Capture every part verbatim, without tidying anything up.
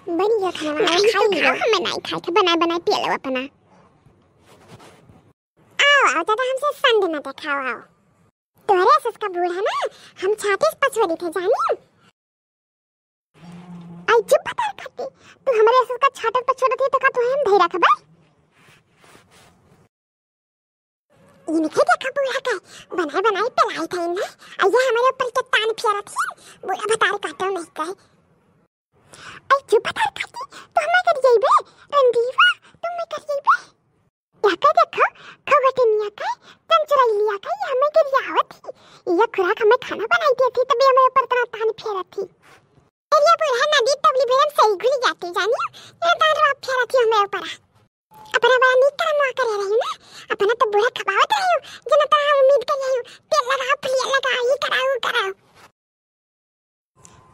बनी गया खाना वाना, खाई तो खाई खाओ, लियो। हमें नहीं खाए के, बनाए बनाए पिए लो अपना। आओ, आओ, दादा, हमसे संड ना देखाओ, आओ। तोरे ससका बूढ़ा ना, हम छातीस पछोड़ी थे, जानी? आई चुप भतार काटी, तू हमरे ससका छाटत पछोड़त ही, तो का तू हम धई रखबे? इनके देखा बूढ़ा का, बनाए बनाए पिलाई थे इन्हें, आ ये हमरे ऊपर के तान फेरत ही, बूढ़ा भतार काटो नहीं कहे। आई चुप भतार काटी, तू हमें कर जइबे, रंडीवा, तू हमें कर जइबे। या का देखो, खगटनिया का, चंचरैलिया का, ये हमें गरियावत ही। ये खुराक हमें खाना बनाई देती, तबे हमें ऊपर इतना तान फेरत ही। अरे बूढ़ा नदी तबली बेरम सही घुली जाती जानी, ये तान रात फेरत ही हमें ऊपर। अपना बड़ा नीक करम हुआ करे रही ना, अपना तो बूढ़ा खपावत रही हूँ, जना तो उम्मीद कर रही हूँ, तेल लगाओ, फलिया लगाओ, ये कराओ, वो कराओ।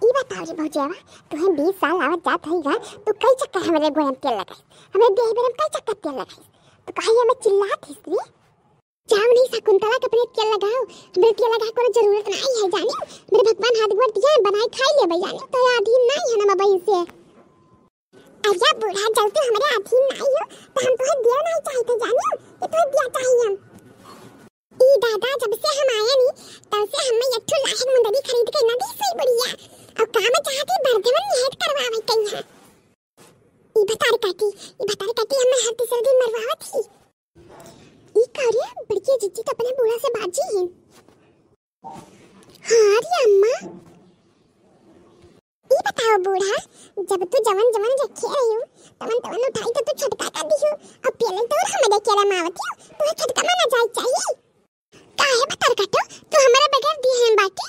ई बताओ रे भौजियावा, तुहें बीस साल आवत जात हई गा, तू कई चक्कर हमरे गोड़न तेल लगाई, हमरे देह बेरम कई चक्कर तेल लगाई, तो काहे हमें चिल्लात हिस रे? जाओ नहीं शकुंतला के अपने तेल लगाओ, हमरे तेल लगाए कोनो जरूरत नहीं है जानी, हमरे भगवान हाथ गोड़ दिया है, बनाए खाई लेबे जानी, तो अधीन नहीं है ना बबई से। अरे बूढ़ा, जब तू हमरे अधीन नहीं हो, तो हम तुहे दिया नहीं चाहिए जानी, कि तुहे दिया चाहिए हम। ई दादा, जब से हम आए नी, तब से हमें एक ठो लाहिन मुंदरी खरीद के ना दी सुई बुढ़िया। और काम चाहती बर्दमन निहत करवावे कइहाँ। ई भतार काटी, ई भतार काटी हमें हर तीसरे दिन मरवावत ही। ई का रे, बड़की जिज्जी तो अपने बूढ़ा से बाजी ही। हाँ रे अम्मा। ई बताओ बूढ़ा, जब तू जवन जवन रखे रही हो, तवन तवन उठाई तो तू छटका कर दी हो, और पेले तो और हमें देखे रमावत हो, तुम्हें छटका माना जाए चाहिए। काहे भतार काटो, तू हमारे बगैर दिए हैं बाटी?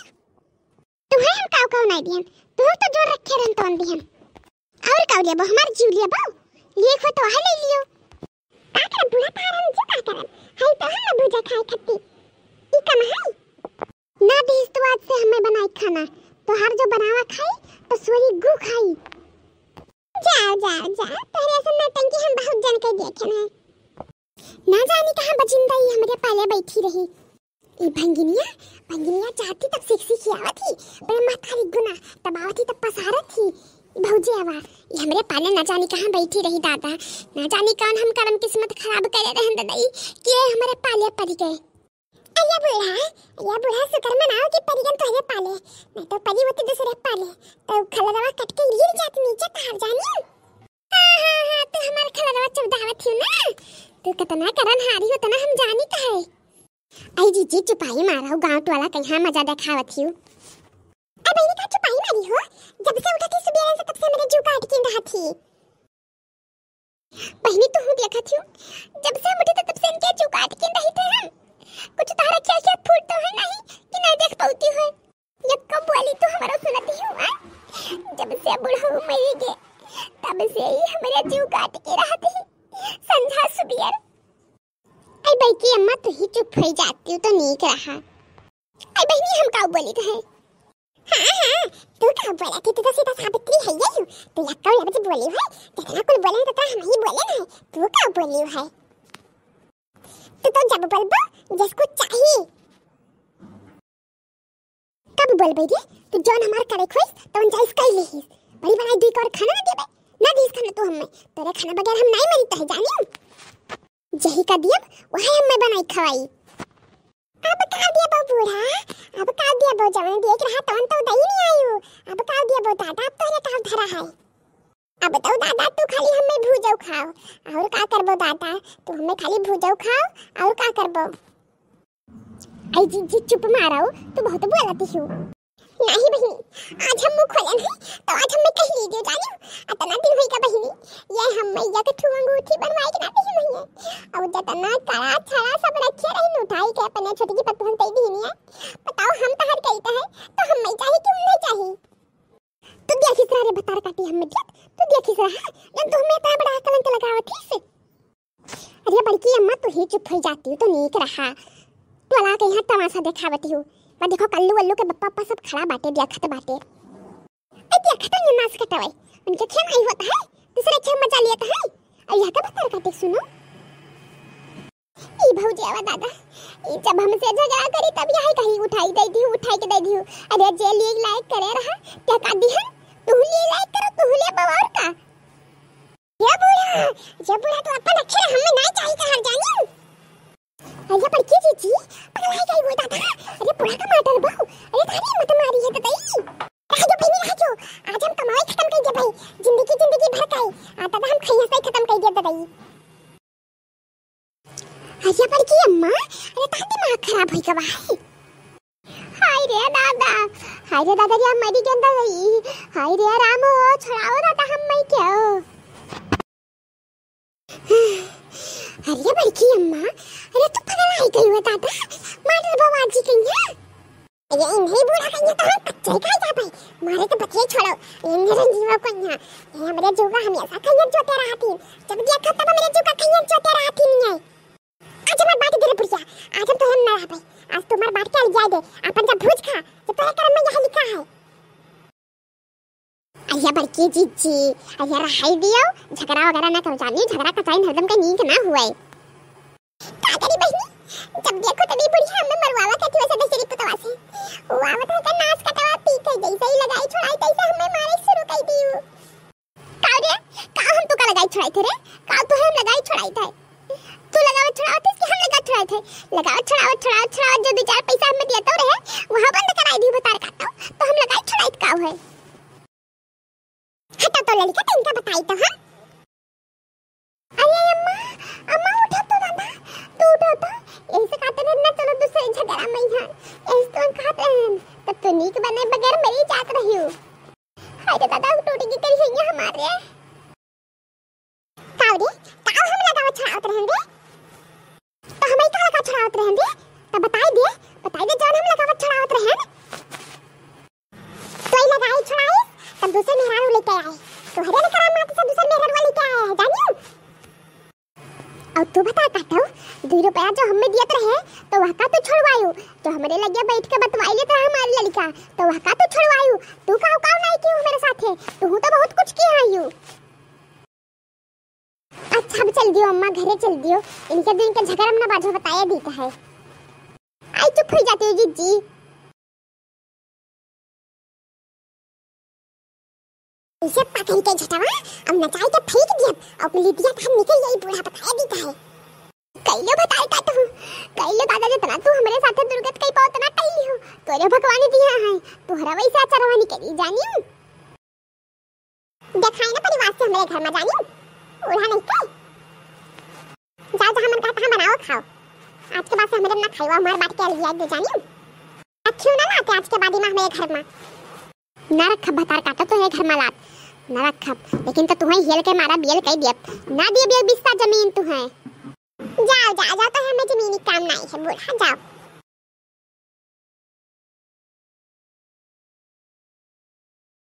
तुम्हें हम काव काव नहीं दिहन, तू तो जो रखे रहन तवन दिहन। और काव लेबो, हमार जीव लेबो? लिए खो तो है ले लियो। का करब बूढ़ा, तार हम जो का करब, है तो हम ना भूजा खाए खत्ती। ई कम है? ना दिस तो आज से हमें बनाई खाना, तोहार जो बनावा खाई, तो सोरी गु खाई। जाओ, जाओ, जाओ, तोहरे ऐसे नौटंकी हम बहुत जन के देखे हैं। ना जानी कहाँ बजिंदा ई हमरे पाले बैठी रही। ई भंगिनिया, भंगिनिया जाती तब सीख सीख आवत ही, बड़े माथा री गुना, तब आवत ही तब पसारत ही। ई भौजी आवा, ई हमरे पाले ना जानी कहाँ बैठी रही दादा, ना जानी कौन हम करम किस्मत खराब करे रहन ददई, कि ये हमरे पाले पड़ गए। अरे बूढ़ा, अरे बूढ़ा, शुक्र मनाओ कि परिगन तोहरे पाले, नहीं तो परी होती दूसरे पाले, तो खलरवा कट के गिर जात नीचे तार जानी। हाँ, हाँ, हाँ, तू हमार खलरवा चुदावत हियो ना, तू कितना करन हारी हो, तना हम जानी का है। आई जीजी, चुपाई मारा हो, गाँव टोला कइहाँ मजा देखावत हियो। ए बहिनी, का चुपाई मारी हो? जब से उठत ही सुबेरे से, तब से हमरे जीव का अटकिन रहत ही। बहिनी, तू हूँ देखत हियो, जब से हम उठे थे, तब से इनके जीव का अटकिन रही थे हम। कुछ तोहरा खेल खेल फूट तो है नहीं कि नहीं देख पाती हो। यक्को बोली तू हमारा सुनत ही हुआ। जब से बुढ़ऊ मरी गे, तब से ही हमरे जीव का अटके रहत ही। संझा सुबेर। आई बड़की अम्मा, तू ही चुप होई जाती हो तो नीक रहा। आई बहिनी, हम काऊ बोली कहे? हाँ, हाँ, तू काऊ बोला थी, तू तो सीधा सावित्री है ये हूँ। तू यक्का लफ्ज बोली है, जितना कुल बोले तो हम ही बोले नहीं। तू काऊ बोली है? तू तो जब बोलबो जिसको चाहिए। कब बोलबे रे? तू जौन हमार करे खोइस, तौन जाइस कई लेहिस। बड़ी बनाई दुई कौर खाना ना देबे, ना दीस खाना तू हमें। तोरे खाना बगैर हम नहीं मरी तहे जानी। जही का दियब, वही हमें बनाई खवाई। अब का दियबो बूढ़ा, अब का दियबो? जवन देख रहा तवन तो दई नहीं आयु। अब का दियबो दादा, अब तोरे का धरा है? अब तो दादा तू खाली हमें भूजो खाओ, और का करबो दादा? तू हमें खाली भूजो खाओ, और का करबो? आई जीजी, चुप मारो, तू बहुत बोलती हो। नहीं बहिनी, आज हम मुँह खोले नहीं, तो आज हमें कह लीजिए जानियो, अतना दिन होई का बहिनी, ये हम मैया के ठू अंगूठी बनवाई के ना दी हुई है। और जतना कड़ा छड़ा सब रखे रही, उठाई के अपने छोटी की पतोहन दे दी है। बताओ, हम तहर कही तो है, तो हम नहीं चाहिए, क्यों नहीं चाहिए? तू देखिस रहा रे भतार काटी हमें दियत, तू देखिस रहा, जब तू हमें इतना बड़ा कलंक लगावत हिस। अरे बड़की अम्मा, तू ही चुप हो जाती हो तो नीक रहा। तू अला के यहाँ तमाशा देखावती हो। मैं देखो, कल्लू वल्लू के बप्पा अप्पा सब खड़ा बाटे, देखत बाटे। ए, देखत नहीं नाच कटवाई, उनके खेल नहीं होता है, दूसरे खेल मजा लेता है। और यह का भतार काटी सुनो। ई भौजी आवा दादा, ई जब हमसे झगड़ा करी तब यही कहीं उठाई दे दी, उठाई के दे दी। अरे जे लिए लायक करे रहा, क्या का दिहन? तू लिए लायक करो, तू ले बवार का? ये बूढ़ा तो अपन अक्षर हमें नहीं चाहिए कहर जानी। अरे बड़की जीजी, पगलाई गई हो दादा। अरे बूढ़ा का मार डरबो। अरे थारी मत मारी है ददई। रह जो बहनी, रह जो। आज हम कमाई खत्म कर दे भाई। जिंदगी, जिंदगी भर का है। आ दादा हम खैया से खत्म कर दे ददई। अरे बड़की अम्मा, अरे तार दिमाग खराब होई गवा है। हाय रे दादा, हाय रे दादा रे, हम मरी गए ददई। हाय रे राम हो, छोड़ाओ दादा हम मई के हो। अरे बड़की अम्मा, अरे तू पगलाई गई हो दादा, मार बाबा जी कहिया। अरे इन्हें बूढ़ा कहिया तो हम कच्चे खा जा भाई, मारे तो बतिये छोड़ो। ये निरंजीवा कहिया, ये हमरे जोगा हमेशा कहिया जोते रहती, जब देखो तब हमरे जोगा कहिया जोते रहती नहीं है। आज हमार बात गिरे बुढ़िया, आज हम तोहन ना रहबे, आज तुम्हार बात के अलगिया दे, अपन जब भूज खा, जब तोहरे करम में यह लिखा है। अरे बड़की जीजी, अरे रहाई दियो, झगड़ा वगैरह ना करो जानी, झगड़ा कचाई हरदम के नीक ना हुए। का करी बहिनी, जब देखो तभी बुढ़िया हमें मरवावा करती वैसे बेचारी पुतवा से। वो आवत है का नाश कटवा पी के जैसे ही लगाई छोड़ाई तैसे हमें मारे शुरू कर दी। काव रे, काव हम तू का लगाई छोड़ाई थे रे? काव तू हम लगाई छोड़ाई थे? तू लगावत छोड़ावत है कि हम लगावत छोड़ावत है? लगावत छोड़ावत, छोड़ावत, छोड़ावत जो दो चार पैसा हमें दिया तो रहे, वहाँ बंद कराई दी बतार काटो, तो हम लगाई छोड़ाई काव है? हटा तो ललिका, तो इनका बताई तो हम। अरे अम्मा, अम्मा उठा तो दादा, तू उठा तो। यही से कहते रहे ना चलो दूसरे झगड़ा में यहाँ। यही से तो हम कहते हैं, तब तो नीक बने बगैर मरी जात रही हूँ। हाय रे दादा, टूट गई करी हैया हमारे। काव रे, काव हम लगावत छड़ावत रहन रे? तो हम ही का लगा छड़ावत रहन रे? तो बताई दे, बताई दे जान हम लगावत छड़ावत रहन। तो ही लगाई छड़ाई, तब दूसरे मेहरारू लेके आए। तोहरे ने करा माटी से दूसरे मेहरारू लेके आए है, जानियो? और तू बता काटो, दो रुपया जो हमें दियत रहे, तो वह का तू छोड़वायु? जो हमरे लगे बैठ के बतवाई लेत रहा हमारी लड़का, तो वह का तू छोड़वायु? तू काव काव नहीं कियो मेरे साथे, तू तो बहुत कुछ किया आयु। अच्छा, अब चल दियो अम्मा, घरे चल दियो, इनके दिन के झगड़ा में ना बाजो बताया दी का है। आई चुप हो जाती हो जीजी। इसे पकड़ के झटवा, अब नचाई के फेंक दिया, अब लिपिया तो हम निकल जाई, बूढ़ा बताया दी का है। कैलो बताए का तू, कैलो दादा, जितना तू हमरे साथे दुर्गत कई पाओ, उतना कैली हो, तोरे भगवान दिया है, तोहरा वैसे आचरवा निकली जानी। देखाई ना परिवार से हमरे घर में जानी, बूढ़ा नहीं के। जाओ, जहाँ मन कहता है बनाओ खाओ, आज के बाद से हमरे में ना खाई, हमार बात के अलगिया दे जानी। रखियो ना लाते आज के बाद ही ना हमरे घर में। ना रखब भतार काटो तो है घर में लात, ना रखब, लेकिन तो तुम्हें हेल के मारा बियल कह दियत, ना दिए बियल बिस्सा जमीन तुम्हें। जाओ, जाओ, जाओ, तो हमें जमीनी काम नहीं है, बूढ़ा, जाओ।